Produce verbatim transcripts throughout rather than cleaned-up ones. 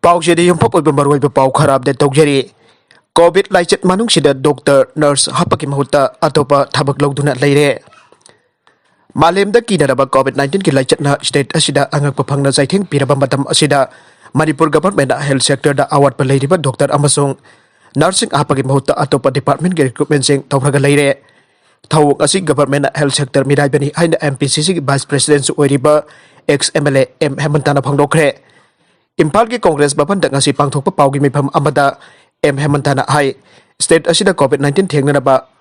ꯄꯥꯎꯁꯤꯗ ꯌꯨꯝꯐꯝ ꯑꯣꯏꯕ ꯃꯔꯨꯑꯣꯏꯕ ꯄꯥꯎ ꯈꯔ ꯑꯞꯗꯦꯠ ꯇꯧꯖꯔꯤ꯫ ꯀꯣꯚꯤꯗ ꯂꯥꯏꯆꯠ ꯃꯅꯨꯡꯁꯤꯗ ꯗꯣꯛꯇꯔ, ꯅꯔꯁ ꯍꯥꯞꯄꯒꯤ ꯃꯍꯨꯠꯇ ꯑꯇꯣꯞꯄ ꯊꯕꯛ ꯂꯧꯗꯨꯅ ꯂꯩꯔꯦ꯫ ꯃꯥꯂꯦꯝꯗ ꯀꯤꯅꯔꯕ ꯀꯣꯚꯤꯗ ꯅꯥꯏꯟꯇꯤꯟꯒꯤ ꯂꯥꯏꯆꯠꯅ ꯁ꯭ꯇꯦꯠ ꯑꯁꯤꯗ ꯑꯉꯛꯄ ꯐꯪꯅ ꯆꯩꯊꯦꯡ ꯄꯤꯔꯕ ꯃꯇꯝ ꯑꯁꯤꯗ ꯃꯅꯤꯄꯨꯔ ꯒꯚꯔꯟꯃꯦꯟꯠꯅ ꯍꯦꯜꯊ ꯁꯦꯛꯇꯔꯗ ꯑꯋꯥꯠꯄ ꯂꯩꯔꯤꯕ ꯗꯣꯛꯇꯔ ꯑꯃꯁꯨꯡ ꯅꯔꯁꯁꯤꯡ ꯍꯥꯞꯄꯒꯤ ꯃꯍꯨꯠꯇ ꯑꯇꯣꯞꯄ ꯗꯤꯄꯥꯔꯠꯃꯦꯟꯠꯀꯤ ꯔꯤꯀ꯭ꯔꯨꯠꯃꯦꯟꯠꯁꯤꯡ ꯇꯧꯔꯒ ꯂꯩꯔꯦ꯫ ꯊꯧꯑꯣꯡ ꯑꯁꯤ ꯒꯚꯔꯟꯃꯦꯟꯠꯅ ꯍꯦꯜꯊ ꯁꯦꯛꯇꯔ ꯃꯤꯔꯥꯏꯕꯅꯤ ꯍꯥꯏꯅ ꯑꯦꯝ ꯄꯤ ꯁꯤ ꯁꯤꯒꯤ ꯚꯥꯏꯁ ꯄ꯭ꯔꯦꯁꯤꯗꯦꯟꯠꯁꯨ ꯑꯣꯏꯔꯤꯕ ex M L A M ꯍꯦꯃꯟꯇꯅ ꯐꯣꯡꯗꯣꯛꯈ꯭ꯔꯦ꯫ ꯏꯝꯐꯥꯜꯒꯤ ꯀꯣꯡꯒ꯭ꯔꯦꯁ ꯚꯕꯟꯗ ꯉꯁꯤ ꯄꯥꯡꯊꯣꯛꯄ ꯄꯥꯎꯒꯤ ꯃꯤꯐꯝ ꯑꯃꯗ ꯑꯦꯝ ꯍꯦꯃꯟꯇꯅ ꯍꯥꯏ, ꯁ꯭ꯇꯦꯠ ꯑꯁꯤꯗ ꯀꯣꯚꯤꯗ ꯅꯥꯏꯟꯇꯤꯟ ꯊꯦꯡꯅꯅꯕ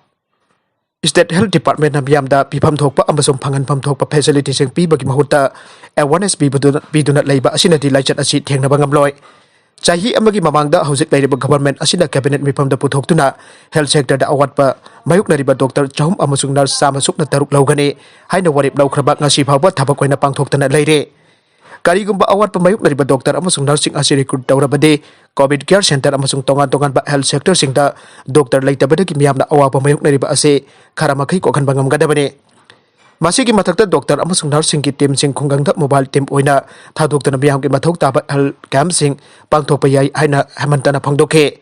ꯁ꯭ꯇꯦꯠ ꯍꯦꯜꯊ ꯗꯤꯄꯥꯔꯠꯃꯦꯟꯠꯅ ꯃꯤꯌꯥꯝꯗ ꯄꯤꯐꯝ ꯊꯣꯛꯄ ꯑꯃꯁꯨꯡ ꯐꯪꯍꯟꯐꯝ ꯊꯣꯛꯄ ꯐꯦꯁꯤꯂꯤꯇꯤꯁꯤꯡ ꯄꯤꯕꯒꯤ ꯃꯍꯨꯠꯇ ꯑꯦꯋꯥꯔꯅꯦꯁ ꯄꯤꯕꯗꯨꯅ, ꯄꯤꯗꯨꯅ ꯂꯩꯕ ꯑꯁꯤꯅꯗꯤ ꯂꯥꯏꯆꯠ ꯑꯁꯤ ꯊꯦꯡꯅꯕ ꯉꯝꯂꯣꯏ꯫ ꯆꯍꯤ ꯑꯃꯒꯤ ꯃꯃꯥꯡꯗ ꯍꯧꯖꯤꯛ ꯂꯩꯔꯤꯕ ꯒꯚꯔꯟꯃꯦꯟꯠ ꯑꯁꯤꯅ ꯀꯦꯕꯤꯅꯦꯠ ꯃꯤꯐꯝꯗ ꯄꯨꯊꯣꯛꯇꯨꯅ ꯍꯦꯜꯊ ꯁꯦꯛꯇꯔꯗ ꯑꯋꯥꯠꯄ ꯃꯥꯌꯣꯛꯅꯔꯤꯕ ꯗꯣꯛꯇꯔ ꯆꯍꯨꯝ ꯑꯃꯁꯨꯡ ꯅꯔꯁ ꯆꯥꯝꯃ ꯁꯨꯞꯅ ꯇꯔꯨꯛ ꯂꯧꯒꯅꯤ ꯍꯥꯏꯅ ꯋꯥꯔꯦꯞ ꯂꯧꯈ꯭ꯔꯕ ꯉꯁꯤ ꯐꯥꯎꯕ ꯊꯕꯛ ꯑꯣꯏꯅ ꯄꯥꯡꯊꯣꯛꯇꯅ ꯂꯩꯔꯦ꯫ ꯀꯔꯤꯒꯨꯝꯕ ꯑꯋꯥꯠꯄ ꯃꯥꯌꯣꯛꯅꯔꯤꯕ ꯗꯣꯛꯇꯔ ꯑꯃꯁꯨꯡ ꯅꯔꯁꯁꯤꯡ ꯑꯁꯤ ꯔꯤꯀ꯭ꯔꯨꯠ ꯇꯧꯔꯕꯗꯤ ꯀꯣꯚꯤꯗ ꯀꯤꯌꯔ ꯁꯦꯟꯇꯔ ꯑꯃꯁꯨꯡ ꯇꯣꯉꯥꯟ ꯇꯣꯉꯥꯟꯕ ꯍꯦꯜꯊ ꯁꯦꯛꯇꯔꯁꯤꯡꯗ ꯗꯣꯛꯇꯔ ꯂꯩꯇꯕꯗꯒꯤ ꯃꯤꯌꯥꯝꯅ ꯑꯋꯥꯕ ꯃꯥꯌꯣꯛꯅꯔꯤꯕ ꯑꯁꯤ ꯈꯔ ꯃꯈꯩ ꯀꯣꯛꯍꯟꯕ ꯉꯝꯒꯗꯕꯅꯤ꯫ ꯃꯁꯤꯒꯤ ꯃꯊꯛꯇ ꯗꯣꯛꯇꯔ ꯑꯃꯁꯨꯡ ꯅꯔꯁꯁꯤꯡꯒꯤ ꯇꯤꯝꯁꯤꯡ ꯈꯨꯡꯒꯪꯗ ꯃꯣꯕꯥꯏꯜ ꯇꯤꯝ ꯑꯣꯏꯅ ꯊꯥꯗꯣꯛꯇꯨꯅ ꯃꯤꯌꯥꯝꯒꯤ ꯃꯊꯧ ꯇꯥꯕ ꯍꯦꯜꯊ ꯀꯦꯝꯞꯁꯤꯡ ꯄꯥꯡꯊꯣꯛꯄ ꯌꯥꯏ ꯍꯥꯏꯅ ꯍꯦꯃꯟꯇꯅ ꯐꯣꯡꯗꯣꯛꯈꯤ꯫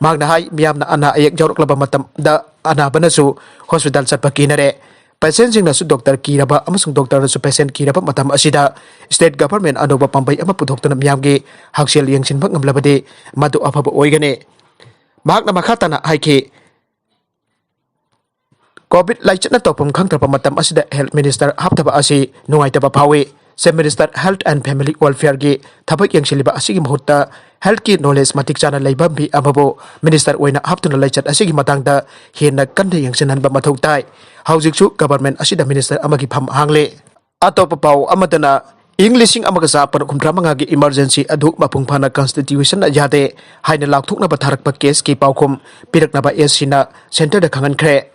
ꯃꯍꯥꯛꯅ ꯍꯥꯏ, ꯃꯤꯌꯥꯝꯅ ꯑꯅꯥ ꯑꯌꯦꯛ ꯌꯥꯎꯔꯛꯂꯕ ꯃꯇꯝꯗ ꯑꯅꯥꯕꯅꯁꯨ ꯍꯣꯁꯄꯤꯇꯥꯜ ꯆꯠꯄ ꯀꯤꯅꯔꯦ꯫ ꯄꯦꯁꯦꯟꯠꯁꯤꯡꯅꯁꯨ ꯗꯣꯛꯇꯔ ꯀꯤꯔꯕ ꯑꯃꯁꯨꯡ ꯗꯣꯛꯇꯔꯅꯁꯨ ꯄꯦꯁꯦꯟꯠ ꯀꯤꯔꯕ ꯃꯇꯝ ꯑꯁꯤꯗ ꯁ꯭ꯇꯦꯠ ꯒꯚꯔꯟꯃꯦꯟꯠ ꯑꯅꯧꯕ ꯄꯥꯝꯕꯩ ꯑꯃ ꯄꯨꯊꯣꯛꯇꯨꯅ ꯃꯤꯌꯥꯝꯒꯤ ꯍꯛꯁꯦꯜ ꯌꯦꯡꯁꯤꯟꯕ ꯉꯝꯂꯕꯗꯤ ꯃꯗꯨ ꯑꯐꯕ ꯑꯣꯏꯒꯅꯤ꯫ ꯃꯍꯥꯛꯅ ꯃꯈꯥ ꯇꯥꯅ ꯍꯥꯏꯈꯤ, ꯀꯣꯚꯤꯗ ꯂꯥꯏꯆꯠꯅ ꯇꯧꯐꯝ ꯈꯪꯗ꯭ꯔꯕ ꯃꯇꯝ ꯑꯁꯤꯗ ꯍꯦꯜꯊ ꯃꯤꯅꯤꯁꯇꯔ ꯍꯥꯞꯇꯕ ꯑꯁꯤ ꯅꯨꯡꯉꯥꯏꯇꯕ ꯐꯥꯎꯏ꯫ Chief minister health and family ꯋꯦꯜꯐꯤꯌꯔꯒꯤ ꯊꯕꯛ ꯌꯦꯡꯁꯤꯜꯂꯤꯕ ꯑꯁꯤꯒꯤ ꯃꯍꯨꯠꯇ ꯍꯦꯜꯊꯀꯤ ꯅꯣꯂꯦꯖ ꯃꯇꯤꯛ ꯆꯥꯅ ꯂꯩꯕ ꯃꯤ ꯑꯃꯕꯨ ꯃꯤꯅꯤꯁꯇꯔ ꯑꯣꯏꯅ ꯍꯥꯞꯇꯨꯅ ꯂꯥꯏꯆꯠ ꯑꯁꯤꯒꯤ ꯃꯇꯥꯡꯗ ꯍꯦꯟꯅ ꯀꯟꯅ ꯌꯦꯡꯁꯤꯟꯍꯟꯕ ꯃꯊꯧ ꯇꯥꯏ꯫ ꯍꯧꯖꯤꯛꯁꯨ ꯒꯚꯔꯟꯃꯦꯟꯠ ꯑꯁꯤꯗ ꯃꯤꯅꯤꯁꯇꯔ ꯑꯃꯒꯤ ꯐꯝ ꯍꯥꯡꯂꯤ꯫ ꯑꯇꯣꯞꯄ ꯄꯥꯎ ꯑꯃꯗꯅ, ꯏꯪ ꯂꯤꯁꯤꯡ ꯑꯃꯒ ꯆꯥꯃꯥꯄꯟ ꯍꯨꯝꯐꯨꯇꯔꯥ ꯃꯉꯥꯒꯤ ꯏꯃꯔꯖꯦꯟꯁꯤ ꯑꯗꯨ ꯃꯄꯨꯡ ꯐꯥꯅ ꯀꯟꯁꯇꯤꯇ꯭ꯌꯨꯁꯟꯅ ꯌꯥꯗꯦ ꯍꯥꯏꯅ ꯂꯥꯎꯊꯣꯛꯅꯕ ꯊꯥꯔꯛꯄ ꯀꯦꯁꯀꯤ ꯄꯥꯎꯈꯨꯝ ꯄꯤꯔꯛꯅꯕ ꯑꯦꯁ ꯁꯤꯅ ꯁꯦꯟꯇꯔꯗ ꯈꯪꯍꯟꯈ꯭ꯔꯦ꯫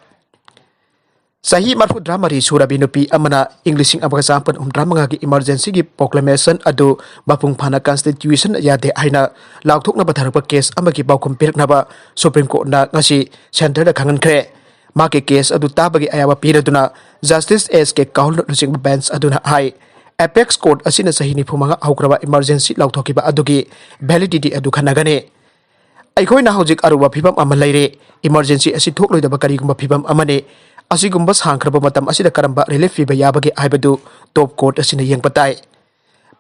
ꯆꯍꯤ ꯃꯔꯤꯐꯨꯇꯔꯥ ꯃꯔꯤ ꯁꯨꯔꯕꯤ ꯅꯨꯄꯤ ꯑꯃꯅ ꯏꯪ ꯂꯤꯁꯤꯡ ꯑꯃꯒ ꯆꯥꯃꯥꯄꯟ ꯍꯨꯝꯐꯨꯇꯔꯥ ꯃꯉꯥꯒꯤ ꯏꯃꯔꯖꯦꯟꯁꯤꯒꯤ ꯄ꯭ꯔꯣꯀ꯭ꯂꯦꯃꯦꯁꯟ ꯑꯗꯨ ꯃꯄꯨꯡ ꯐꯥꯅ ꯀꯟꯁꯇꯤꯇ꯭ꯌꯨꯁꯟꯅ ꯌꯥꯗꯦ ꯍꯥꯏꯅ ꯂꯥꯎꯊꯣꯛꯅꯕ ꯊꯥꯔꯛꯄ ꯀꯦꯁ ꯑꯃꯒꯤ ꯄꯥꯎꯈꯨꯝ ꯄꯤꯔꯛꯅꯕ ꯁꯨꯄ꯭ꯔꯤꯝ ꯀꯣꯔꯠꯅ ꯉꯁꯤ ꯁꯦꯟꯇꯔꯗ ꯈꯪꯍꯟꯈ꯭ꯔꯦ꯫ ꯃꯍꯥꯛꯀꯤ ꯀꯦꯁ ꯑꯗꯨ ꯇꯥꯕꯒꯤ ꯑꯌꯥꯕ ꯄꯤꯔꯗꯨꯅ ꯖꯁꯇꯤꯁ ꯑꯦꯁ ꯀꯦ ꯀꯥꯎꯜꯅ ꯂꯨꯆꯤꯡꯕ ꯕꯦꯟꯆ ꯑꯗꯨꯅ ꯍꯥꯏ, Apex Court ꯑꯁꯤꯅ ꯆꯍꯤ ꯅꯤꯐꯨ ꯃꯉꯥ ꯍꯧꯈ꯭ꯔꯕ emergency ꯂꯥꯎꯊꯣꯛꯈꯤꯕ ꯑꯗꯨꯒꯤ validity ꯑꯗꯨ ꯈꯟꯅꯒꯅꯤ꯫ "ꯑꯩꯈꯣꯏꯅ ꯍꯧꯖꯤꯛ ꯑꯔꯨꯕ ꯐꯤꯚꯝ ꯑꯃ ꯂꯩꯔꯦ꯫ Emergency ꯑꯁꯤ ꯊꯣꯛꯂꯣꯏꯗꯕ ꯀꯔꯤꯒꯨꯝꯕ ꯐꯤꯚꯝ ꯑꯃꯅꯤ꯫ ꯑꯁꯤꯒꯨꯝꯕ ꯁꯥꯡꯈ꯭ꯔꯕ ꯃꯇꯝ ꯑꯁꯤꯗ ꯀꯔꯝꯕ relief ꯄꯤꯕ ꯌꯥꯕꯒꯦ ꯍꯥꯏꯕꯗꯨ top court ꯑꯁꯤꯅ ꯌꯦꯡꯕ ꯇꯥꯏ꯫"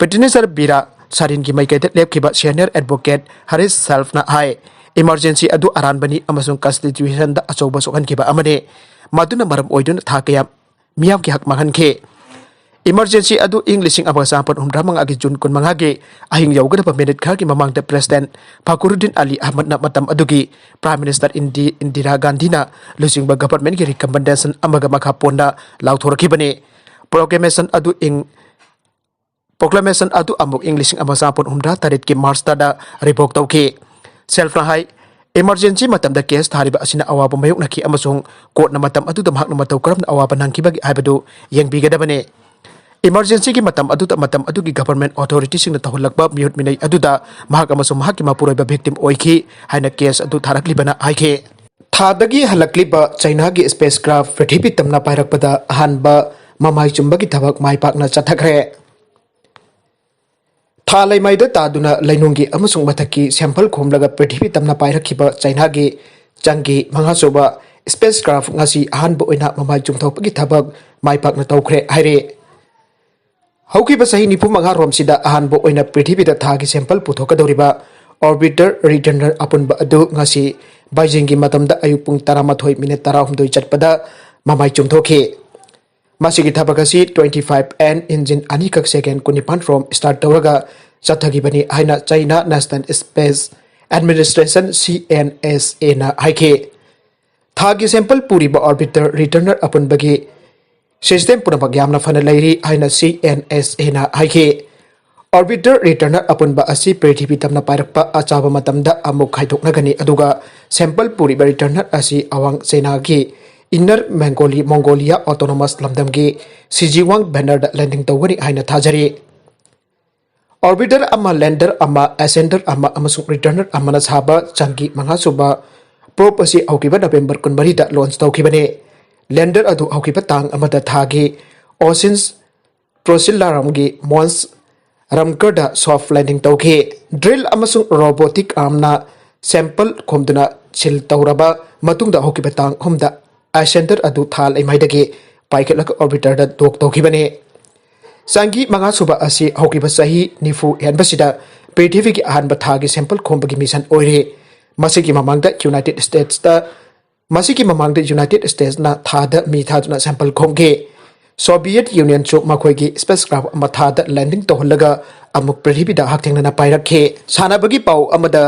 Petitioner ꯕꯤꯔꯥ ꯁꯥꯔꯤꯟꯒꯤ ꯃꯥꯏꯀꯩꯗ ꯂꯦꯞꯈꯤꯕ senior advocate ꯍꯔꯤꯁ ꯁꯦꯜꯐꯅ ꯍꯥꯏ, "Emergency ꯑꯗꯨ ꯑꯔꯥꯟꯕꯅꯤ ꯑꯃꯁꯨꯡ constitutionꯗ ꯑꯆꯧꯕ ꯁꯣꯛꯍꯟꯈꯤꯕ ꯑꯃꯅꯤ꯫ ꯃꯗꯨꯅ ꯃꯔꯝ ꯑꯣꯏꯗꯨꯅ ꯊꯥ ꯀꯌꯥ ꯃꯤꯌꯥꯝꯒꯤ ꯍꯛ ꯃꯥꯡꯍꯟꯈꯤ꯫" Emergency ꯑꯗꯨ ꯏꯪ ꯂꯤꯁꯤꯡ ꯑꯃꯒ ꯆꯥꯃꯥꯄꯟ ꯍꯨꯝꯗ꯭ꯔꯥ ꯃꯉꯥꯒꯤ June ꯀꯨꯟꯃꯉꯥꯒꯤ ꯑꯍꯤꯡ ꯌꯧꯒꯗꯕ minute ꯈꯔꯒꯤ ꯃꯃꯥꯡꯗ President ꯐꯥꯈꯨꯔꯨꯗꯤꯟ ꯑꯂꯤ ꯑꯍꯃꯗꯅ ꯃꯇꯝ ꯑꯗꯨꯒꯤ Prime Minister ꯏꯟꯗꯤ-, ꯏꯟꯗꯤꯔꯥ ꯒꯥꯟꯙꯤꯅ ꯂꯨꯆꯤꯡꯕ governmentꯀꯤ recommendation ꯑꯃꯒ ꯃꯈꯥ ꯄꯣꯟꯅ ꯂꯥꯎꯊꯣꯔꯛꯈꯤꯕꯅꯤ꯫ Proclamation ꯑꯗꯨ ꯏꯪ, proclamation ꯑꯗꯨ ꯑꯃꯨꯛ ꯏꯪ ꯂꯤꯁꯤꯡ ꯑꯃꯒ ꯆꯥꯃꯥꯄꯟ ꯍꯨꯝꯗ꯭ꯔꯥ ꯇꯔꯦꯠꯀꯤ March ꯇꯔꯥꯗ revoke ꯇꯧꯈꯤ꯫ ꯁꯦꯜꯐꯅ ꯍꯥꯏ, "Emergency ꯃꯇꯝꯗ case ꯊꯥꯔꯤꯕ ꯑꯁꯤꯅ ꯑꯋꯥꯕ ꯃꯥꯌꯣꯛꯅꯈꯤ ꯑꯃꯁꯨꯡ courtꯅ ꯃꯇꯝ ꯑꯗꯨꯗ ꯃꯍꯥꯛꯅ ꯃꯇꯧ ꯀꯔꯝꯅ ꯑꯋꯥꯕ ꯅꯪꯈꯤꯕꯒꯦ ꯍꯥꯏꯕꯗꯨ ꯌꯦꯡꯕꯤꯒꯗꯕꯅꯤ꯫ Emergencyꯒꯤ ꯃꯇꯝ ꯑꯗꯨꯗ ꯃꯇꯝ ꯑꯗꯨꯒꯤ government authorityꯁꯤꯡꯅ ꯇꯧꯍꯜꯂꯛꯄ ꯃꯤꯍꯨꯠ ꯃꯤꯅꯩ ꯑꯗꯨꯗ ꯃꯍꯥꯛ ꯑꯃꯁꯨꯡ ꯃꯍꯥꯛꯀꯤ ꯃꯄꯨꯔꯣꯏꯕ victim ꯑꯣꯏꯈꯤ" ꯍꯥꯏꯅ case ꯑꯗꯨ ꯊꯥꯔꯛꯂꯤꯕꯅ ꯍꯥꯏꯈꯤ꯫ ꯊꯥꯗꯒꯤ ꯍꯜꯂꯛꯂꯤꯕ Chinaꯒꯤ spacecraft ꯄ꯭ꯔꯤꯊꯤꯕꯤ ꯇꯝꯅ ꯄꯥꯏꯔꯛꯄꯗ ꯑꯍꯥꯟꯕ ꯃꯃꯥꯏ ꯆꯨꯝꯕꯒꯤ ꯊꯕꯛ ꯃꯥꯏ ꯄꯥꯛꯅ ꯆꯠꯊꯈ꯭ꯔꯦ꯫ ꯊꯥ ꯂꯩꯃꯥꯏꯗ ꯇꯥꯗꯨꯅ ꯂꯩꯅꯨꯡꯒꯤ ꯑꯃꯁꯨꯡ ꯃꯊꯛꯀꯤ sample ꯈꯣꯝꯂꯒ ꯄ꯭ꯔꯤꯊꯤꯕꯤ ꯇꯝꯅ ꯄꯥꯏꯔꯛꯈꯤꯕ Chinaꯒꯤ ꯆꯪꯒꯤ ꯃꯉꯥꯁꯨꯕ spacecraft ꯉꯁꯤ ꯑꯍꯥꯟꯕ ꯑꯣꯏꯅ ꯃꯃꯥꯏ ꯆꯨꯝꯊꯣꯛꯄꯒꯤ ꯊꯕꯛ ꯃꯥꯏ ꯄꯥꯛꯅ ꯇꯧꯈ꯭ꯔꯦ ꯍꯥꯏꯔꯦ꯫ ꯍꯧꯈꯤꯕ ꯆꯍꯤ ꯅꯤꯐꯨ ꯃꯉꯥ ꯔꯣꯝꯁꯤꯗ ꯑꯍꯥꯟꯕ ꯑꯣꯏꯅ ꯄ꯭ꯔꯤꯊꯤꯕꯤꯗ ꯊꯥꯒꯤ sample ꯄꯨꯊꯣꯛꯀꯗꯧꯔꯤꯕ orbiter returner ꯑꯄꯨꯟꯕ ꯑꯗꯨ ꯉꯁꯤ ꯕꯩꯖꯤꯡꯒꯤ ꯃꯇꯝꯗ ꯑꯌꯨꯛ ꯄꯨꯡ ꯇꯔꯥꯃꯥꯊꯣꯏ minute ꯇꯔꯥꯍꯨꯝꯗꯣꯏ ꯆꯠꯄꯗ ꯃꯃꯥꯏ ꯆꯨꯝꯊꯣꯛꯈꯤ꯫ ꯃꯁꯤꯒꯤ ꯊꯕꯛ ꯑꯁꯤ twenty five N engine ꯑꯅꯤꯈꯛ second ꯀꯨꯟꯅꯤꯄꯥꯟ ꯔꯣꯝ start ꯇꯧꯔꯒ ꯆꯠꯊꯈꯤꯕꯅꯤ ꯍꯥꯏꯅ China National Space Administration, CNSAꯅ ꯍꯥꯏꯈꯤ꯫ ꯊꯥꯒꯤ sample ꯄꯨꯔꯤꯕ orbiter returner ꯑꯄꯨꯟꯕꯒꯤ system ꯄꯨꯝꯅꯃꯛ ꯌꯥꯝꯅ ꯐꯅ ꯂꯩꯔꯤ ꯍꯥꯏꯅ CNSAꯅ ꯍꯥꯏꯈꯤ꯫ Orbiter returner ꯑꯄꯨꯟꯕ ꯑꯁꯤ ꯄ꯭ꯔꯤꯊꯤꯕꯤ ꯇꯝꯅ ꯄꯥꯏꯔꯛꯄ ꯑꯆꯥꯕ ꯃꯇꯝꯗ ꯑꯃꯨꯛ ꯈꯥꯏꯗꯣꯛꯅꯒꯅꯤ, ꯑꯗꯨꯒ sample ꯄꯨꯔꯤꯕ returner ꯑꯁꯤ ꯑꯋꯥꯡ Chinaꯒꯤ Inner Mongolia, Mongolia Autonomous ꯂꯝꯗꯝꯒꯤ Shijiwang bannerꯗ landing ꯇꯧꯒꯅꯤ ꯍꯥꯏꯅ ꯊꯥꯖꯔꯤ꯫ Orbiter ꯑꯃ, lander ꯑꯃ, ascender ꯑꯃ ꯑꯃꯁꯨꯡ returner ꯑꯃꯅ ꯁꯥꯕ ꯆꯪꯒꯤ ꯃꯉꯥꯁꯨꯕ probe ꯑꯁꯤ ꯍꯧꯈꯤꯕ November ꯀꯨꯟꯃꯔꯤꯗ launch ꯇꯧꯈꯤꯕꯅꯤ꯫ Lander ꯑꯗꯨ ꯍꯧꯈꯤꯕ ꯇꯥꯡ ꯑꯃꯗ ꯊꯥꯒꯤ Ocean's ꯄ꯭ꯔꯣꯁꯤꯜꯂꯥꯔꯝꯒꯤ ꯃꯣꯟꯁ ꯔꯝꯀꯔꯗ ꯁꯣꯐ ꯂꯦꯟꯗꯤꯡ ꯇꯧꯈꯤ꯫ ꯗ꯭ꯔꯤꯜ ꯑꯃꯁꯨꯡ ꯔꯣꯕꯣꯇꯤꯛ ꯑꯥꯔꯝꯅ ꯁꯦꯝꯄꯜ ꯈꯣꯝꯗꯨꯅ ꯁꯤꯜ ꯇꯧꯔꯕ ꯃꯇꯨꯡꯗ ꯍꯧꯈꯤꯕ ꯇꯥꯡ ꯑꯍꯨꯝꯗ ꯑꯥꯏꯁꯦꯟꯗꯔ ꯑꯗꯨ ꯊꯥ ꯂꯩꯃꯥꯏꯗꯒꯤ ꯄꯥꯏꯈꯠꯂꯒ ꯑꯣꯔꯕꯤꯇꯔꯗ ꯗꯣꯛ ꯇꯧꯈꯤꯕꯅꯤ꯫ ꯆꯥꯡꯒꯤ ꯃꯉꯥ ꯁꯨꯕ ꯑꯁꯤ ꯍꯧꯈꯤꯕ ꯆꯍꯤ ꯅꯤꯐꯨ ꯍꯦꯟꯕꯁꯤꯗ ꯄ꯭ꯔꯤꯊꯤꯕꯤꯒꯤ ꯑꯍꯥꯟꯕ ꯊꯥꯒꯤ ꯁꯦꯝꯄꯜ ꯈꯣꯝꯕꯒꯤ ꯃꯤꯁꯟ ꯑꯣꯏꯔꯤ꯫ ꯃꯁꯤꯒꯤ ꯃꯃꯥꯡꯗ ꯌꯨꯅꯥꯏꯇꯦꯗ ꯁ꯭ꯇꯦꯠꯁꯇ ꯃꯁꯤꯒꯤ ꯃꯃꯥꯡꯗ ꯌꯨꯅꯥꯏꯇꯦꯗ ꯁ꯭ꯇꯦꯠꯁꯅ ꯊꯥꯗ ꯃꯤ ꯊꯥꯗꯨꯅ ꯁꯦꯝꯄꯜ ꯈꯣꯝꯈꯤ꯫ ꯁꯣꯚꯤꯌꯦꯠ ꯌꯨꯅꯤꯌꯟꯁꯨ ꯃꯈꯣꯏꯒꯤ ꯁ꯭ꯄꯦꯁ ꯀ꯭ꯔꯥꯐ ꯑꯃ ꯊꯥꯗ ꯂꯦꯟꯗꯤꯡ ꯇꯧꯍꯜꯂꯒ ꯑꯃꯨꯛ ꯄ꯭ꯔꯤꯊꯤꯕꯤꯗ ꯍꯛꯊꯦꯡꯅꯅ ꯄꯥꯏꯔꯛꯈꯤ꯫ ꯁꯥꯟꯅꯕꯒꯤ ꯄꯥꯎ ꯑꯃꯗ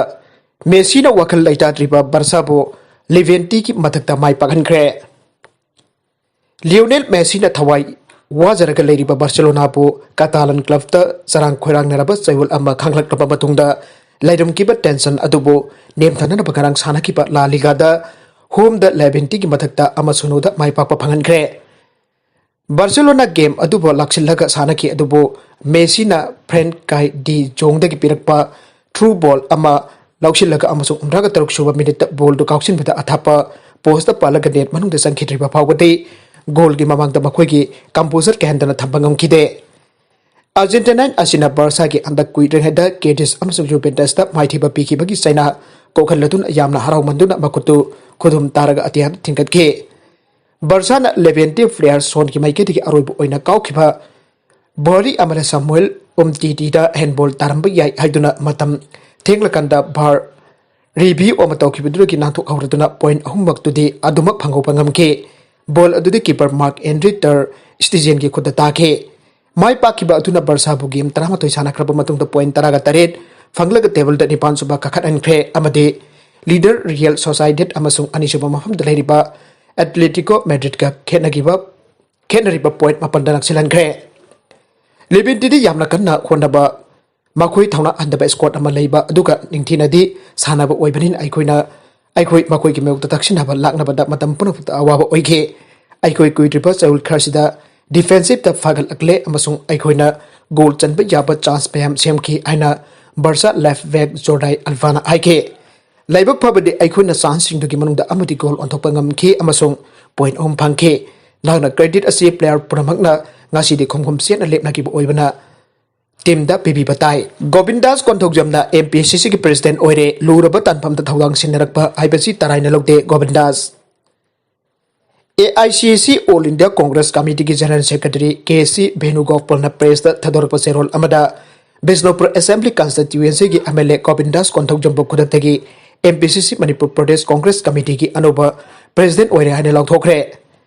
ꯃꯦꯁꯤꯅ ꯋꯥꯈꯜ ꯂꯩꯇꯥꯗ꯭ꯔꯤꯕ ꯕꯔꯁꯥꯕꯨ ꯂꯤꯚꯦꯟꯇꯤꯒꯤ ꯃꯊꯛꯇ ꯃꯥꯏ ꯄꯥꯛꯍꯟꯈ꯭ꯔꯦ꯫ ꯂꯤꯑꯣꯅꯦꯜ ꯃꯦꯁꯤꯅ ꯊꯋꯥꯏ ꯋꯥꯖꯔꯒ ꯂꯩꯔꯤꯕ ꯕꯥꯔꯁꯦꯂꯣꯅꯥꯕꯨ ꯀꯇꯥꯂꯟ ꯀ꯭ꯂꯕꯇ ꯆꯔꯥꯡ ꯈꯣꯏꯔꯥꯡꯅꯔꯕ ꯆꯌꯣꯜ ꯑꯃ ꯈꯥꯡꯂꯛꯂꯕ ꯃꯇꯨꯡꯗ ꯂꯩꯔꯝꯈꯤꯕ ꯇꯦꯟꯁꯟ ꯑꯗꯨꯕꯨ ꯅꯦꯝꯊꯅꯅꯕ ꯉꯔꯥꯡ ꯁꯥꯟꯅꯈꯤꯕ ꯂꯥ ꯂꯤꯒꯥꯗ ꯍꯣꯝꯗ ꯂꯦꯚꯦꯟꯇꯤꯒꯤ ꯃꯊꯛꯇ ꯑꯃ ꯁꯨꯅꯨꯗ ꯃꯥꯏ ꯄꯥꯛꯄ ꯐꯪꯍꯟꯈ꯭ꯔꯦ꯫ ꯕꯥꯔꯁꯦꯂꯣꯅꯥ ꯒꯦꯝ ꯑꯗꯨꯕꯨ ꯂꯥꯛꯁꯤꯜꯂꯒ ꯁꯥꯟꯅꯈꯤ, ꯑꯗꯨꯕꯨ ꯃꯦꯁꯤꯅ ꯐ꯭ꯔꯦꯟ ꯀꯥꯏ ꯗꯤ ꯖꯣꯡꯗꯒꯤ ꯄꯤꯔꯛꯄ ꯊ꯭ꯔꯨ ꯕꯣꯜ ꯑꯃ ꯂꯧꯁꯤꯜꯂꯒ ꯑꯃꯁꯨꯡ ꯍꯨꯝꯗ꯭ꯔꯥꯒ ꯇꯔꯨꯛ ꯁꯨꯕ ꯃꯤꯅꯤꯠꯇ ꯕꯣꯜꯗꯨ ꯀꯥꯎꯁꯤꯟꯕꯗ ꯑꯊꯥꯞꯄ ꯄꯣꯁꯇ ꯄꯥꯜꯂꯒ ꯅꯦꯠ ꯃꯅꯨꯡꯗ ꯆꯪꯈꯤꯗ꯭ꯔꯤꯕ ꯐꯥꯎꯕꯗꯤ ꯒꯣꯜꯒꯤ ꯃꯃꯥꯡꯗ ꯃꯈꯣꯏꯒꯤ ꯀꯝꯄꯣꯖꯔ ꯀꯩꯍꯟꯗꯅ ꯊꯝꯕ ꯉꯝꯈꯤꯗꯦ꯫ ꯑꯥꯔꯖꯦꯟꯇꯤꯅꯥꯏꯟ ꯑꯁꯤꯅ ꯕꯥꯔꯁꯥꯒꯤ ꯍꯟꯗꯛ ꯀꯨꯏꯗ꯭ꯔꯤꯉꯩꯗ ꯀꯦꯗꯤꯁ ꯑꯃꯁꯨꯡ ꯖꯨꯚꯦꯟꯇꯁꯇ ꯃꯥꯏꯊꯤꯕ ꯄꯤꯈꯤꯕꯒꯤ ꯆꯩꯅꯥ ꯀꯣꯛꯍꯜꯂꯗꯨꯅ ꯌꯥꯝꯅ ꯍꯔꯥꯎꯃꯟꯗꯨꯅ ꯃꯈꯨꯠꯇꯨ ꯈꯨꯗꯨꯝ ꯇꯥꯔꯒ ꯑꯇꯤꯌꯥꯗ ꯊꯤꯡꯒꯠꯈꯤ꯫ ꯕꯥꯔꯁꯥꯅ ꯂꯦꯚꯦꯟꯇꯤ ꯄ꯭ꯂꯦꯌꯔ ꯁꯣꯟꯒꯤ ꯃꯥꯏꯀꯩꯗꯒꯤ ꯑꯔꯣꯏꯕ ꯑꯣꯏꯅ ꯀꯥꯎꯈꯤꯕ ꯕꯣꯔꯤ ꯑꯃꯅ ꯁꯃꯨꯑꯦꯜ ꯎꯝꯇꯤꯇꯤꯗ ꯍꯦꯟꯕꯣꯜ ꯇꯥꯔꯝꯕ ꯌꯥꯏ ꯍꯥꯏꯗꯨꯅ ꯃꯇꯝ ꯊꯦꯡꯂꯀꯥꯟꯗ ꯚꯥꯔ ꯔꯤꯚ꯭ꯌꯨ ꯑꯃ ꯇꯧꯈꯤꯕꯗꯨꯗꯒꯤ ꯅꯥꯟꯊꯣꯛꯍꯧꯔꯗꯨꯅ ꯄꯣꯏꯟꯠ ꯑꯍꯨꯝꯃꯛꯇꯨꯗꯤ ꯑꯗꯨꯃꯛ ꯐꯪꯍꯧꯕ ꯉꯝꯈꯤ꯫ ꯕꯣꯜ ꯑꯗꯨꯗꯤ ꯀꯤꯄꯔ ꯃꯥꯔꯛ ꯑꯦꯟꯗ꯭ꯔꯤ ꯇꯔ ꯁ꯭ꯇꯤꯖꯦꯟꯒꯤ ꯈꯨꯠꯇ ꯇꯥꯈꯤ꯫ ꯃꯥꯏ ꯄꯥꯛꯈꯤꯕ ꯑꯗꯨꯅ ꯕꯥꯔꯁꯥꯕꯨ ꯒꯦꯝ ꯇꯔꯥꯃꯥꯊꯣꯏ ꯁꯥꯟꯅꯈ꯭ꯔꯕ ꯃꯇꯨꯡꯗ ꯄꯣꯏꯟꯠ ꯇꯔꯥꯒ ꯇꯔꯦꯠ ꯐꯪꯂꯒ ꯇꯦꯕꯜꯗ ꯅꯤꯄꯥꯟ ꯁꯨꯕ ꯀꯥꯈꯠꯍꯟꯈ꯭ꯔꯦ ꯑꯃꯗꯤ ꯂꯤꯗꯔ ꯔꯤꯌꯦꯜ ꯁꯣꯁꯥꯏꯗꯦꯠ ꯑꯃꯁꯨꯡ ꯑꯅꯤꯁꯨꯕ ꯃꯐꯝꯗ ꯂꯩꯔꯤꯕ ꯑꯦꯠꯂꯦꯇꯤꯀꯣ ꯃꯦꯗ꯭ꯔꯤꯠꯀ ꯈꯦꯠꯅꯈꯤꯕ ꯈꯦꯠꯅꯔꯤꯕ ꯄꯣꯏꯟꯠ ꯃꯥꯄꯟꯗ ꯅꯛꯁꯤꯜꯍꯟꯈ꯭ꯔꯦ꯫ ꯂꯦꯚꯦꯟꯇꯤꯗꯤ ꯌꯥꯝꯅ ꯀꯟꯅ ꯍꯣꯠꯅꯕ, ꯃꯈꯣꯏ ꯊꯧꯅꯥ ꯍꯟꯗꯕ ꯁ꯭ꯀꯣꯠ ꯑꯃ ꯂꯩꯕ, ꯑꯗꯨꯒ ꯅꯤꯡꯊꯤꯅꯗꯤ ꯁꯥꯟꯅꯕ ꯑꯣꯏꯕꯅꯤꯅ ꯑꯩꯈꯣꯏꯅ ꯑꯩꯈꯣꯏ ꯃꯈꯣꯏꯒꯤ ꯃꯥꯌꯣꯛꯇ ꯇꯛꯁꯤꯟꯅꯕ ꯂꯥꯛꯅꯕꯗ ꯃꯇꯝ ꯄꯨꯝꯅꯃꯛꯇ ꯑꯋꯥꯕ ꯑꯣꯏꯈꯤ꯫ ꯑꯩꯈꯣꯏ ꯀꯨꯏꯗ꯭ꯔꯤꯕ ꯆꯌꯣꯜ ꯈꯔꯁꯤꯗ ꯗꯤꯐꯦꯟꯁꯤꯞꯇ ꯐꯒꯠꯂꯛꯂꯦ ꯑꯃꯁꯨꯡ ꯑꯩꯈꯣꯏꯅ ꯒꯣꯜ ꯆꯟꯕ ꯌꯥꯕ ꯆꯥꯟꯁ ꯃꯌꯥꯝ ꯁꯦꯝꯈꯤ ꯍꯥꯏꯅ ꯕꯥꯔꯁꯥ ꯂꯦꯐ ꯕꯦꯛ ꯖꯣꯔꯗꯥꯏ ꯑꯜꯚꯥꯅ ꯍꯥꯏꯈꯤ꯫ ꯂꯥꯏꯕꯛ ꯐꯕꯗꯤ ꯑꯩꯈꯣꯏꯅ ꯆꯥꯟꯁꯁꯤꯡꯗꯨꯒꯤ ꯃꯅꯨꯡꯗ ꯑꯃꯗꯤ ꯒꯣꯜ ꯑꯣꯟꯊꯣꯛꯄ ꯉꯝꯈꯤ ꯑꯃꯁꯨꯡ ꯄꯣꯏꯟꯠ ꯑꯍꯨꯝ ꯐꯪꯈꯤ꯫ ꯅꯍꯥꯛꯅ ꯀ꯭ꯔꯦꯗꯤꯠ ꯑꯁꯤ ꯄ꯭ꯂꯦꯌꯔ ꯄꯨꯝꯅꯃꯛꯅ ꯉꯁꯤꯗꯤ ꯈꯣꯡꯈꯨꯝ ꯆꯦꯠꯅ ꯂꯦꯞꯅꯈꯤꯕ ꯑꯣꯏꯕꯅ ꯇꯤꯝꯗ ꯄꯤꯕꯤꯕ ꯇꯥꯏ꯫ ꯒꯣꯕꯤꯟꯗꯥꯁ ꯀꯣꯟꯊꯧꯖꯝꯅ ꯑꯦꯝ ꯄꯤ ꯑꯦꯁ ꯁꯤ ꯁꯤꯒꯤ ꯄ꯭ꯔꯦꯁꯤꯗꯦꯟꯠ ꯑꯣꯏꯔꯦ꯫ ꯂꯨꯔꯕ ꯇꯥꯟꯐꯝꯗ ꯊꯧꯗꯥꯡ ꯁꯤꯟꯅꯔꯛꯄ ꯍꯥꯏꯕꯁꯤ ꯇꯔꯥꯏꯅ ꯂꯧꯗꯦ ꯒꯣꯕꯤꯟꯗꯥꯁ꯫ ꯑꯦ I C C all India Congress ꯀꯃꯤꯇꯤꯒꯤ ꯖꯦꯅꯔꯦꯜ ꯁꯦꯀ꯭ꯔꯦꯇꯔꯤ ꯀꯦ ꯁꯤ ꯚꯦꯅꯨꯒꯣꯄꯥꯜꯅ ꯄ꯭ꯔꯦꯁꯇ ꯊꯥꯗꯣꯔꯛꯄ ꯆꯦꯔꯣꯜ ꯑꯃꯗ ꯕꯤꯁꯅꯨꯄꯨꯔ ꯑꯦꯁꯦꯝꯕ꯭ꯂꯤ ꯀꯟꯁꯇꯤꯇ꯭ꯌꯨꯑꯦꯟꯁꯤꯒꯤ ꯑꯦꯝ ꯑꯦꯜ ꯑꯦ ꯒꯣꯕꯤꯟꯗꯥꯁ ꯀꯣꯟꯊꯧꯖꯝꯕꯨ ꯈꯨꯗꯛꯇꯒꯤ M P C C Manipur Pradesh Congress ꯀꯃꯤꯇꯤꯒꯤ ꯑꯅꯧꯕ ꯄ꯭ꯔꯦꯁꯤꯗꯦꯟꯠ ꯑꯣꯏꯔꯦ ꯍꯥꯏꯅ ꯂꯥꯎꯊꯣꯛꯈ꯭ꯔꯦ꯫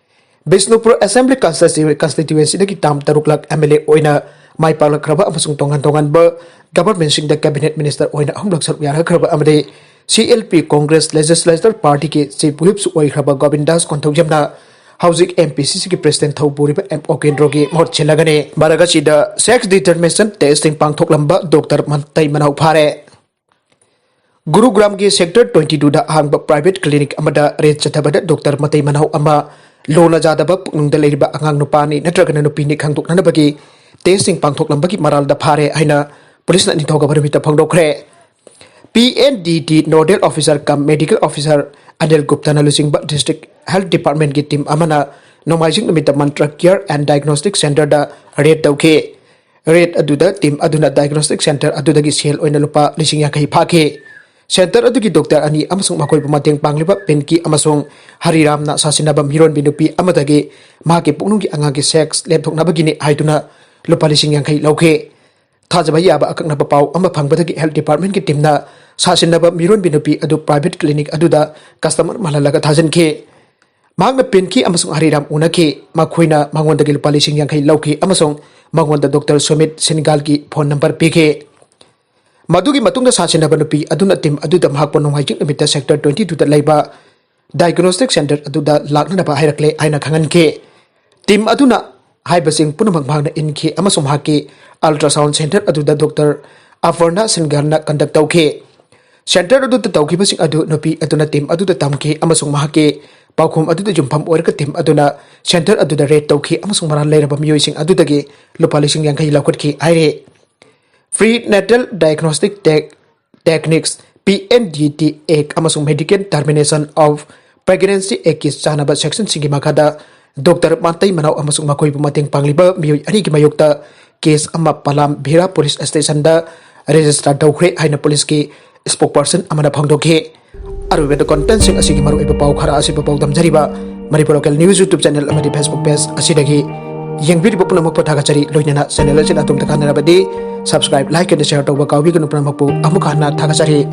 ꯕꯤꯁꯅꯨꯄꯨꯔ ꯑꯦꯁꯦꯝꯕ꯭ꯂꯤ ꯀꯟꯁꯇꯤꯇ꯭ꯌꯨ-, ꯀꯟꯁꯇꯤꯇ꯭ꯌꯨꯑꯦꯟꯁꯤꯗꯒꯤ ꯇꯥꯝ ꯇꯔꯨꯛꯂꯛ ꯑꯦꯝ ꯑꯦꯜ ꯑꯦ ꯑꯣꯏꯅ ꯃꯥꯏ ꯄꯥꯛꯂꯛꯈ꯭ꯔꯕ ꯑꯃꯁꯨꯡ ꯇꯣꯉꯥꯟ ꯇꯣꯉꯥꯟꯕ ꯒꯚꯔꯟꯃꯦꯟꯠꯁꯤꯡꯗ ꯀꯦꯕꯤꯅꯦꯠ ꯃꯤꯅꯤꯁꯇꯔ ꯑꯣꯏꯅ ꯑꯍꯨꯝꯂꯛ ꯁꯔꯨꯛ ꯌꯥꯅꯈ꯭ꯔꯕ ꯑꯃꯗꯤ ꯁꯤ ꯑꯦꯜ ꯄꯤ ꯀꯣꯡꯒ꯭ꯔꯦꯁ ꯂꯦꯖꯤꯁꯂꯦꯆꯔ ꯄꯥꯔꯇꯤꯒꯤ ꯆꯤꯐ ꯋꯤꯞꯁꯨ ꯑꯣꯏꯈ꯭ꯔꯕ ꯒꯣꯕꯤꯟꯗꯥꯁ ꯀꯣꯟꯊꯧꯖꯝꯅ ꯍꯧꯖꯤꯛ ꯑꯦꯝ ꯄꯤ ꯁꯤ ꯁꯤꯒꯤ ꯄ꯭ꯔꯦꯁꯤꯗꯦꯟꯠ ꯊꯧ ꯄꯨꯔꯤꯕ ꯑꯦꯝ ꯑꯣꯀꯦꯟꯗ꯭ꯔꯣꯒꯤ ꯃꯍꯨꯠ ꯁꯤꯜꯂꯒꯅꯤ꯫ ꯃꯔꯛ ꯑꯁꯤꯗ ꯁꯦꯛꯁ ꯗꯤꯇꯔꯃꯤꯅꯦꯁꯟ ꯇꯦꯁꯇꯤꯡ ꯄꯥꯡꯊꯣꯛꯂꯝꯕ ꯗꯣꯛꯇꯔ ꯃꯇꯩ ꯃꯅꯥꯎ ꯐꯥꯔꯦ꯫ ꯒꯨꯔꯨꯒ꯭ꯔꯥꯝꯒꯤ ꯁꯦꯛꯇꯔ ꯇ꯭ꯋꯦꯟꯇꯤ ꯇꯨꯗ ꯑꯍꯥꯡꯕ ꯄ꯭ꯔꯥꯏꯚꯦꯠ ꯀ꯭ꯂꯤꯅꯤꯛ ꯑꯃꯗ ꯔꯦꯗ ꯆꯠꯊꯕꯗ ꯗꯣꯛꯇꯔ ꯃꯇꯩ ꯃꯅꯥꯎ ꯑꯃ ꯂꯣꯅ ꯌꯥꯗꯕ ꯄꯨꯛꯅꯨꯡꯗ ꯂꯩꯔꯤꯕ ꯑꯉꯥꯡ ꯅꯨꯄꯥꯅꯤ ꯅꯠꯇ꯭ꯔꯒꯅ ꯅꯨꯄꯤꯅꯤ ꯈꯪꯗꯣꯛꯅꯅꯕꯒꯤ ꯇꯦꯁꯇꯤꯡ ꯄꯥꯡꯊꯣꯛꯂꯝꯕꯒꯤ ꯃꯔꯥꯜꯗ ꯐꯥꯔꯦ ꯍꯥꯏꯅ ꯄꯨꯂꯤꯁꯅ ꯅꯤꯡꯊꯧꯀꯥꯕ ꯅꯨꯃꯤꯠꯇ ꯐꯣꯡꯗꯣꯛꯈ꯭ꯔꯦ꯫ P N D T nodal officer cum medical officer Anil ꯒꯨꯞꯇꯥꯅ ꯂꯨꯆꯤꯡꯕ ꯗꯤꯁꯇ꯭ꯔꯤꯛ ꯍꯦꯜꯊ ꯗꯤꯄꯥꯔꯠꯃꯦꯟꯠꯀꯤ ꯇꯤꯝ ꯑꯃꯅ ꯅꯣꯡꯃꯥꯏꯖꯤꯡ ꯅꯨꯃꯤꯠꯇ ꯃꯟꯇ꯭ꯔ ꯀꯤꯌꯔ ꯑꯦꯟ ꯗꯥꯏꯒꯅꯣꯁꯇꯤꯛ ꯁꯦꯟꯇꯔꯗ ꯔꯦꯗ ꯇꯧꯈꯤ꯫ ꯔꯦꯗ ꯑꯗꯨꯗ ꯇꯤꯝ ꯑꯗꯨꯅ ꯗꯥꯏꯒꯅꯣꯁꯇꯤꯛ ꯁꯦꯟꯇꯔ ꯑꯗꯨꯗꯒꯤ ꯁꯦꯜ ꯑꯣꯏꯅ ꯂꯨꯄꯥ ꯂꯤꯁꯤꯡ ꯌꯥꯡꯈꯩ ꯐꯥꯈꯤ꯫ ꯁꯦꯟꯇꯔ ꯑꯗꯨꯒꯤ ꯗꯣꯛꯇꯔ ꯑꯅꯤ ꯑꯃꯁꯨꯡ ꯃꯈꯣꯏꯕꯨ ꯃꯇꯦꯡ ꯄꯥꯡꯂꯤꯕ ꯄꯤꯟꯀꯤ ꯑꯃꯁꯨꯡ ꯍꯔꯤꯔꯥꯝꯅ ꯁꯥꯁꯤꯟꯅꯕ ꯃꯤꯔꯣꯟꯕꯤ ꯅꯨꯄꯤ ꯑꯃꯗꯒꯤ ꯃꯍꯥꯛꯀꯤ ꯄꯨꯛꯅꯨꯡꯒꯤ ꯑꯉꯥꯡꯒꯤ ꯁꯦꯛꯁ ꯂꯦꯞꯊꯣꯛꯅꯕꯒꯤꯅꯤ ꯍꯥꯏꯗꯨꯅ ꯂꯨꯄꯥ ꯂꯤꯁꯤꯡ ꯌꯥꯡꯈꯩ ꯂꯧꯈꯤ꯫ ꯊꯥꯖꯕ ꯌꯥꯕ ꯑꯀꯛꯅꯕ ꯄꯥꯎ ꯑꯃ ꯐꯪꯕꯗꯒꯤ ꯍꯦꯜꯊ ꯗꯤꯄꯥꯔꯠꯃꯦꯟꯠꯀꯤ ꯇꯤꯝꯅ ꯁꯥꯁꯤꯟꯅꯕ ꯃꯤꯔꯣꯟꯕꯤ ꯅꯨꯄꯤ ꯑꯗꯨ ꯄ꯭ꯔꯥꯏꯚꯦꯠ ꯀ꯭ꯂꯤꯅꯤꯛ ꯑꯗꯨꯗ ꯀꯁꯇꯃꯔ ꯃꯥꯜꯍꯜꯂꯒ ꯊꯥꯖꯤꯟꯈꯤ꯫ ꯃꯍꯥꯛꯅ ꯄꯤꯟꯀꯤ ꯑꯃꯁꯨꯡ ꯍꯔꯤꯔꯥꯝ ꯎꯅꯈꯤ꯫ ꯃꯈꯣꯏꯅ ꯃꯉꯣꯟꯗꯒꯤ ꯂꯨꯄꯥ ꯂꯤꯁꯤꯡ ꯌꯥꯡꯈꯩ ꯂꯧꯈꯤ ꯑꯃꯁꯨꯡ ꯃꯉꯣꯟꯗ ꯗꯣꯛꯇꯔ ꯁꯨꯃꯤꯠ ꯁꯤꯟꯒꯥꯜꯒꯤ ꯐꯣꯟ ꯅꯝꯕꯔ ꯄꯤꯈꯤ꯫ ꯃꯗꯨꯒꯤ ꯃꯇꯨꯡꯗ ꯁꯥꯁꯤꯟꯅꯕ ꯅꯨꯄꯤ ꯑꯗꯨꯅ ꯇꯤꯝ ꯑꯗꯨꯗ ꯃꯍꯥꯛꯄꯨ ꯅꯣꯡꯃꯥꯏꯖꯤꯡ ꯅꯨꯃꯤꯠꯇ ꯁꯦꯛꯇꯔ ꯇ꯭ꯋꯦꯟꯇꯤ ꯇꯨꯗ ꯂꯩꯕ ꯗꯥꯏꯒꯅꯣꯁꯇꯤꯛ ꯁꯦꯟꯇꯔ ꯑꯗꯨꯗ ꯂꯥꯛꯅꯅꯕ ꯍꯥꯏꯔꯛꯂꯦ ꯍꯥꯏꯅ ꯈꯪꯍꯟꯈꯤ꯫ ꯇꯤꯝ ꯑꯗꯨꯅ ꯍꯥꯏꯕꯁꯤꯡ ꯄꯨꯝꯅꯃꯛ ꯃꯍꯥꯛꯅ ꯏꯟꯈꯤ ꯑꯃꯁꯨꯡ ꯃꯍꯥꯛꯀꯤ ꯑꯜꯇ꯭ꯔꯥꯁꯥꯎꯟ ꯁꯦꯟꯇꯔ ꯑꯗꯨꯗ ꯗꯣꯛꯇꯔ ꯑꯄꯔꯅꯥ ꯁꯤꯟꯒꯥꯜꯅ ꯀꯟꯗꯛ ꯇꯧꯈꯤ꯫ ꯁꯦꯟꯇꯔ ꯑꯗꯨꯗ ꯇꯧꯈꯤꯕꯁꯤꯡ ꯑꯗꯨ ꯅꯨꯄꯤ ꯑꯗꯨꯅ ꯇꯤꯝ ꯑꯗꯨꯗ ꯇꯝꯈꯤ ꯑꯃꯁꯨꯡ ꯃꯍꯥꯛꯀꯤ ꯄꯥꯎꯈꯨꯝ ꯑꯗꯨꯗ ꯌꯨꯝꯐꯝ ꯑꯣꯏꯔꯒ ꯇꯤꯝ ꯑꯗꯨꯅ ꯁꯦꯟꯇꯔ ꯑꯗꯨꯗ ꯔꯦꯗ ꯇꯧꯈꯤ ꯑꯃꯁꯨꯡ ꯃꯔꯥꯜ ꯂꯩꯔꯕ ꯃꯤꯑꯣꯏꯁꯤꯡ ꯑꯗꯨꯗꯒꯤ ꯂꯨꯄꯥ ꯂꯤꯁꯤꯡ ꯌꯥꯡꯈꯩ ꯂꯧꯈꯠꯈꯤ ꯍꯥꯏꯔꯤ꯫ Prenatal diagnostic tech-, techniques, P N D T act ꯑꯃꯁꯨꯡ ꯃꯦꯗꯤꯀꯦꯜ ꯇꯔꯃꯤꯅꯦꯁꯟ ꯑꯣꯐ ꯄ꯭ꯔꯦꯒꯅꯦꯟꯁꯤ ꯑꯦꯛꯀꯤ ꯆꯥꯅꯕ ꯁꯦꯛꯁꯟꯁꯤꯡꯒꯤ ꯃꯈꯥꯗ ꯗꯣꯛꯇꯔ ꯃꯥꯟꯇꯩ ꯃꯅꯥꯎ ꯑꯃꯁꯨꯡ ꯃꯈꯣꯏꯕꯨ ꯃꯇꯦꯡ ꯄꯥꯡꯂꯤꯕ ꯃꯤꯑꯣꯏ ꯑꯅꯤꯒꯤ ꯃꯥꯌꯣꯛꯇ ꯀꯦꯁ ꯑꯃ ꯄꯂꯥꯝ ꯚꯤꯔꯥ ꯄꯨꯂꯤꯁ ꯁ꯭ꯇꯦꯁꯟꯗ ꯔꯦꯖꯤꯁꯇꯔ ꯇꯧꯈ꯭ꯔꯦ ꯍꯥꯏꯅ ꯄꯨꯂꯤꯁꯀꯤ ꯁ꯭ꯄꯣꯛꯄꯔꯁꯟ ꯑꯃꯅ ꯐꯣꯡꯗꯣꯛꯈꯤ꯫ ꯑꯔꯣꯏꯕꯗ ꯀꯣꯟꯇꯦꯟꯁꯤꯡ ꯑꯁꯤꯒꯤ ꯃꯔꯨꯑꯣꯏꯕ ꯄꯥꯎ ꯈꯔ ꯑꯁꯤꯕꯨ ꯄꯥꯎꯗꯝꯖꯔꯤꯕ ꯃꯅꯤꯄꯨꯔ ꯂꯣꯀꯦꯜ ꯅ꯭ꯌꯨꯁ ꯌꯨꯇ꯭ꯌꯨꯕ ꯆꯦꯅꯦꯜ ꯑꯃꯗꯤ ꯐꯦꯁꯕꯨꯛ ꯄꯦꯖ ꯑꯁꯤꯗꯒꯤ ꯌꯦꯡꯕꯤꯔꯤꯕ ꯄꯨꯝꯅꯃꯛꯄꯨ ꯊꯥꯒꯠꯆꯔꯤ꯫ ꯂꯣꯏꯅꯅ ꯆꯦꯅꯦꯜ ꯑꯁꯤꯅ ꯑꯗꯣꯝꯗ ꯀꯥꯟꯅꯔꯕꯗꯤ ꯁꯕꯁꯀ꯭ꯔꯥꯏꯕ, ꯂꯥꯏꯛ ꯑꯃꯗꯤ ꯁꯦꯌꯔ ꯇꯧꯕ ꯀꯥꯎꯕꯤꯒꯅꯨ꯫ ꯄꯨꯝꯅꯃꯛꯄꯨ ꯑꯃꯨꯛ ꯍꯟꯅ ꯊꯥꯒꯠꯆꯔꯤ꯫